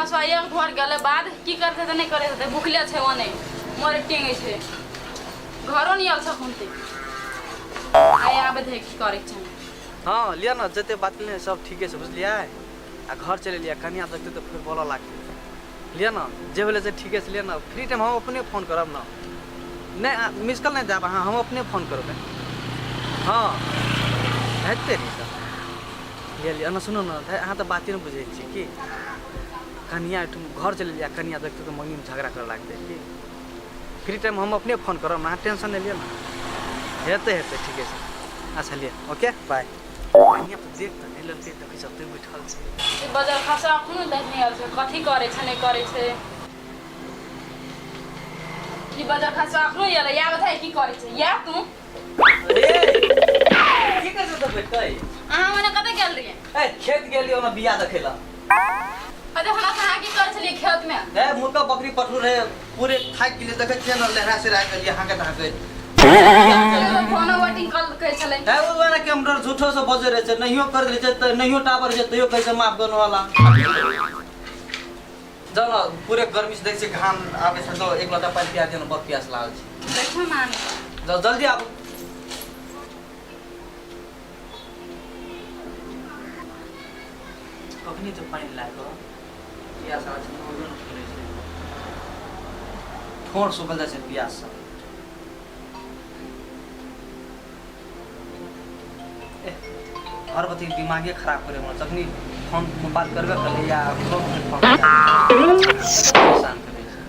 खसुआ एक भर गेलै बाद की करतै तऽ नहि करै हेतै भुखले छै ओने मरे टेंगै छै घरो नहि आयल छै एखन तक आइ आबै छै की करै छै। हँ लिअ ने, जते बात केलियै सब ठीके छै, बुझलियै? आ घर चलि एलियै, कनिया देखतै तऽ फेर बोलऽ लागतै। लिअ ने, जे भेलै से ठीके छै। लिअ ने, फ्री टाइम हम अपने फोन करब ने। नहि, मिस कॉल नहि देब अहाँ, हम अपने फोन करबै। हँ, हेतै नहि तऽ लिअ लिअ ने। सुनू ने, अहाँ तऽ बाते नहि बुझै छियै की। कनिया एहिठाम घर चलि एलियै, कनिया देखतै तऽ मङ्गनीमे झगड़ा करऽ लागतै। की फ्री टाइम हम अपने फोन करब ने, अहाँ टेंशन नहि लिअ ने। हेतै हेतै, ठीके छै। अच्छा लिअ, ओके बाय। कनिया तऽ देख तऽ नहि लेलकै, देखै छै ओतहि बैठल छै। ई बजर खसा अखनो तक नहि आयल छै, कथी करै छै नहि करै छै। ई बजर खसा अखनो आयल या बताय की करै छै या तू? अरे की करै छै तऽ बैठतै। अहाँ मने कतऽ गेल रहियै? ए, खेत गेलियै ओना बिया देखै लए। अरे हमरा अहाँ की करै छलियै खेत में? ए, मुर्गा बकरी पठू रहे, पूरे थाकि गेलियै। देखै छियै ने, लहरा सेरा गेलियै हाँकैत हाँकैत। फोनो वेटिंग कॉल कहै छलै। ए, ओ वाला के हम डर झूठो से बजै रहै छै, नहियो कर दै छै तऽ नहियो टावर छै तैयो कहै छै माफ करने वाला। जाउ ने, पूरे गर्मी से देखै छियै घाम आबै छै, तो एक लोटा पानि पिया दियौ ने, बड़ प्यास लागल छै। देखो मान। जाउ, जल्दी आबू। कखनी जो पानि लए कऽ प्यास लागल छै, मुँह नहि फूलै छै, ठोर सुखल जाइ छै प्याससँ। हर बती दिमागे खराब करे हमरा। जखनी फोन पर बात करबे करले या फोन पे फोन परेशान करे छै।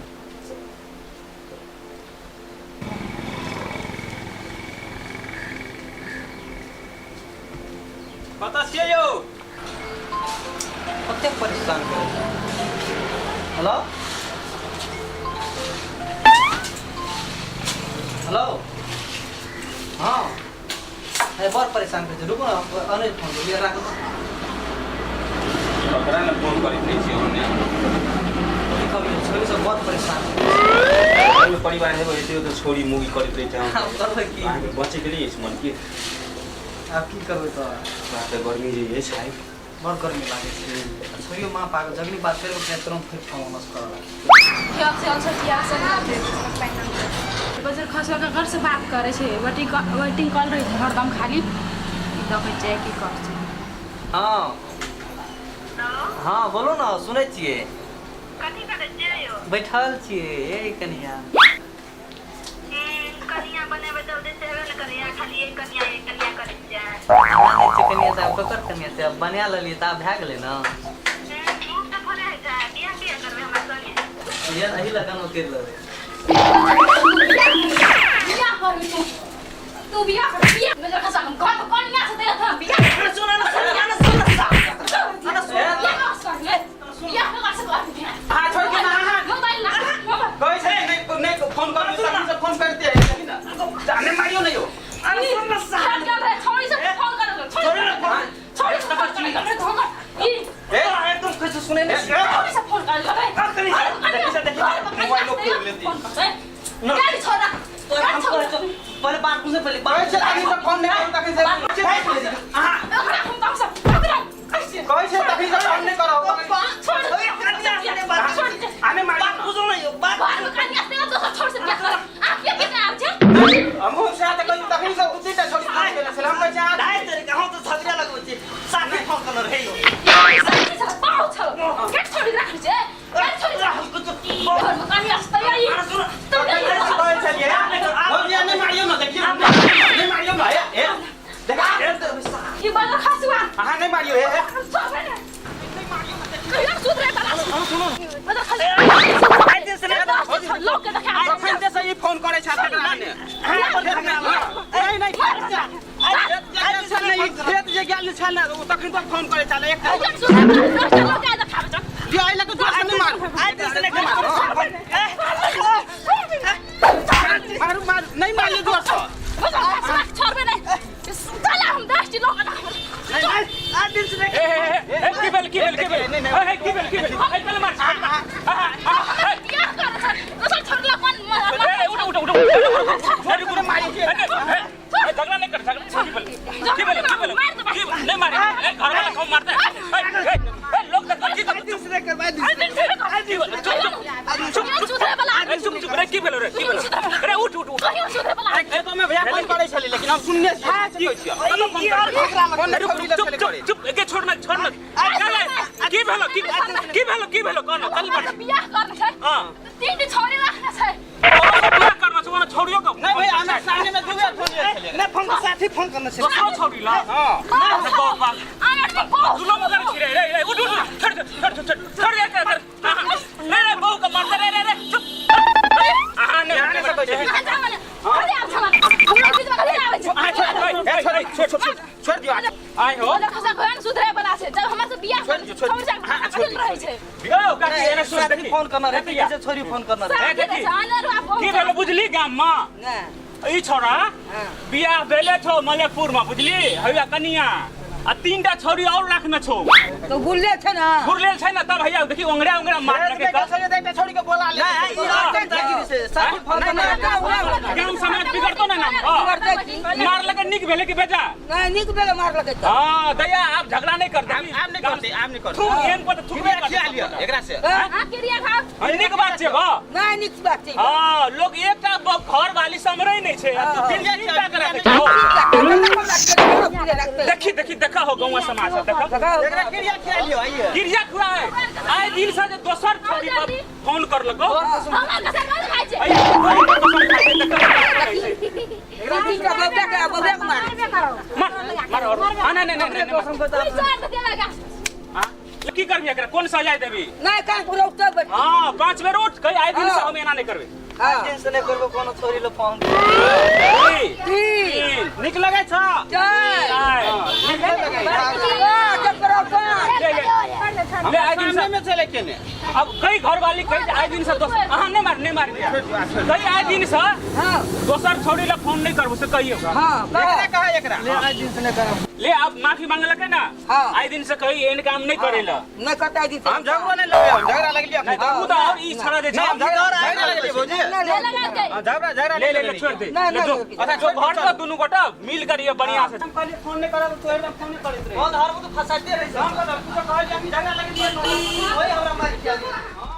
कतऽ छियै यौ? कतेक परेशान करे छै। हेलो हेलो, हँ, ए बड़ परेशान करै छै। रुकू ने, अनै फोन लिअ, राखू। ककरा ने फोन करैत रहै छियै ओन्ने? की कहबै, छोरी सब बड़ परेशान करै छै। घरमे परिवार हेबै हेतै तऽ छोरी मुगी करैत रहै छै। आब करबै की? अहाँके बचैके नहि अछि मन की? आब की करबै तऽ? बात तऽ गर्मी जे अछि आइ। बड़ गर्मी लागै छै आ छोड़ियो माँ पागल, जखनी बात करबै के तुरंत फेर फोन ऑन करऽ लागै। खेत से आयल छै बियाह से बजर खसुआ के घर से बात करै छै, वेटिंग वेटिंग कॉल रहै छै हरदम खाली। ई देखै छै की करै छै। हँ हँ, बोलू ने, सुनै छियै। कथी करै छियै यौ? बैठल छियै, ए कनिया। कनिया बनेबै तऽ उद्देश्य हेबे ने करैया, खाली एक कनिया एक कनिया करै छियै। हमरा नहि छै कनिया तऽ आब ककर कनिया छै? आब बना लेलियै तऽ आब भए गेलै ने। मुँह तऽ थोड़े होइ छै, बियाह किया करबै हमरा संगे? ये एहि लए केना करि लेबै। बियाह करबी तू? तू बियाह कर, बियाह बजर खसुआ हम घर में कनिया से तेरा था बियाह। सुन ना, सुन ना, सुन ना, सुन। बियाह कर ले, बियाह कर से कर बियाह। अहाँ छोड़ि के ना अहाँ मोबाइल ला मोबाइल। कहै छै नहि नहि फोन करू, तखन से फोन करिते है देखी ने, जाने मारियो ने यौ। अरे सुन ना, साथ गेल रहे छोड़ी से फोन कर दो, छोड़ी छोड़ि ने फोन। छोड़ी से फोन कर दो, ई ए एकदम कैसे सुनै नहि छियै। छोड़ी से फोन कर दो। देखी से देखी, मोबाइलो खोलि लेती। फोन कर गाड़ी छोड़ा। तोरा हम कहै छौ, पहिले बात बुझे, पहिले कहै बात छै तखन से फोन नहि करू, तखन से अहाँ ओकरा हम तम से ओकरा कैसे कहै छै तखन से फोन नहि करब। छोड़ छोड़। आने मारियो बात बुझू ने यौ, बात। घर में कनिया से दोसर छोड़ से बियाह कर आ के के आब छै? हमहूँ सएह तऽ कहै तखन से उसी टा छोड़ी फोन केने छलै, हम कहै छै अहाँ दाइ तरीका हम तऽ झगड़ा लगबै छी, साथी फोन केने रहै यौ। साथी छल पाउ छल के छोड़ी राख छै, के छोड़ी राख घर में कनिया से तैयारी। अरे सुन। तखन से कहै छलियै भौजी, नहि मारियो ने, देखियौ नहि मारियो ने। ए ए देखा। ई बड़ा खसुआ। अहाँ नहि मारियो, ए ए। छोड़बै ने कहिया सुधरे बला। सुनू। बड़ा खसुआ लोग के देखा। तखन से ई फोन करै छै तकरा ने। नहीं नहीं, खेत जे गेल छल ने, ओ तखन तक फोन करै छल एक कहिया सुधरे बला दस लोग के देखाबै छ। जे एहि लऽ कऽ जोर से नहि मारू। मारू मारू, नहीं मारियो जोर से। छोड़बै नहीं चला, हम दस लोग के देखाबै। ए ए ए, की भेल, की भेल, की भेल? ए की भेल, की भेल? ए पहिले मार। बियाह कर छै दोसर छोड़ला कोन? ए उठ उठ उठ उठ, रुक रुक, मारियो। ए झगड़ा नहीं कर, झगड़ा। की भेल, की भेल, की भेल? की नहीं मारे, ए घर वाला को मारते? ए ए ए, लोग देखो की की भेल? चुप चुप चुप सुधरे वाला ए, चुप चुप रे की भेलो रे की भेलो रे उठ उठ उठ कहियो सुधरे वाला ए तो में भैया फोन करै छली लेकिन हम सुनने छियै से कहै छियै कतऽ फोन कर फोन रुक छोड़ी रुक, चुप छलै चुप करे चुप एके छोड़ ना छोड़ ना की भेलो की की भेलो की भेलो कहना कल हमरा पर बियाह करने छै हां तीन टा छौरी राखने छै बियाह करना छै ओना छोड़ियो के नहीं भैया हमरा सामने में दू बेर फोन ले छलै नहि फोन साथी फोन करने छै दोसरो छोड़ी ला हां बाप बाप आनर में बहुत जुलम कर छी रे रे रे उठ उठ छोड़ छोड़ छोड़ छोड़ छोड़ दे कर रे रे बहू के मारते रे रे रे चुप अहाँ नहीं यहाँ नहीं सकै छै। अहाँ जा मने अरे आब छमा हमरा बीच में कथी आबै छै अहाँ छोड़ ए, छोड़ छोड़ छोड़ छोड़ दियौ आइ हो बोले खसा कोन सुधरे वाला छै जब हमरा से बियाह छोड़ दियौ, छोड़ छोड़ दियौ। जा हाँ, छोड़ कथी दियौ, रहै छै यौ काकी एने सुन साथी देखी फोन करना रहै देखिया। छै छोरी फोन करना रहै साथी देखी। रहै छै आनर आब की बहुत भेलो बुझली गाम में नहि ई छोरा हाँ। बियाह भेले छौ मलेपुर में बुझली हैया कनिया आ तीन टा छौरी और राखने छौ तो गुल्ले छै ने घुरलेल छै ना तब हैया देखी ओंगरा ओंगरा मार के लगे छलै त एकटा छोड़ी के बोला ले नहि ई रास्ता दागिरी से साथी फोन करना रहै गाम समाज बिगड़तो ना नाम हाँ। बिगड़तै की? मार लगे निक भेले कि बेजा नहि नीक भेलै मारलकै तऽ हाँ दैया आप झगड़ा नहीं करते आब नहीं करते आब नहीं करते थूक एन पर थूक क्रिया खिया लिअ एकरा से हां क्रिया खाओ हाँ, नीक बात छै गो नहि नीक बात छै हाँ लोग एकटा घर वाली समरे नहीं छै आ तू तीन तीन टा करा के छौ। देखी देखी देखा हो गाँव समाज से देखा एकरा क्रिया खिया लिअ आइए गिरिया खुआए आइ दिन से जे दोसर छोरी पर फोन कर लगो हमरा कसम नहीं खाइ छै आइ छोरी पर कसम खाइ छै, देखा खाइ छै। मार मार और हाँ नहीं नहीं नहीं नहीं कसम तू छोड़ दे लगा हाँ, की करबी एकरा कोन सजाय देबी नहि कान पूरा उठते बैठ हाँ पांच बेर उठ कही आइ दिन से हम एना नहीं करबे हाँ दिन से नहि करबो कोनो छोरी ले फोन तीन तीन तीन नीक लगै छ चारि चारि पाँच करो पाँच ले ले ले आइ दिन से सामने में छलै केने अब कई घर वाली कही आइ दिन से दोसर अहाँ नहीं मार नहीं मार कही आइ दिन से हाँ दोसर छोड़ी ला फोन नहीं करबो से कहियो हाँ एकरा कह कह एकरा ले आइ दिन से नहि करब ले अब माफी मांगलकै ना हाँ। आइ दिन से कही एहन काम नहीं करेला नहि कतै दिन हम झगड़ो नहीं लगले हम झगड़ा लगलियै नहीं तो उ तो और ई छड़ा दे नहीं हम छै झगड़ा झगड़ा लगलियै भौजी नहि ले लगा के हां झगड़ा झगड़ा ले ले ले छोड़ दे नहीं, ले नहीं, जो नहीं, अच्छा जो घर पर दुनू गोटा मिल कर ये बढ़िया से हम कहलियै फोन नहीं करब तो एकदम फोन नहीं करैत रही फोन हरबो तऽ फसाते रहै छै हम कहलियै हम झगड़ा लगलियै ओहि हमरा मारि खिया दिया।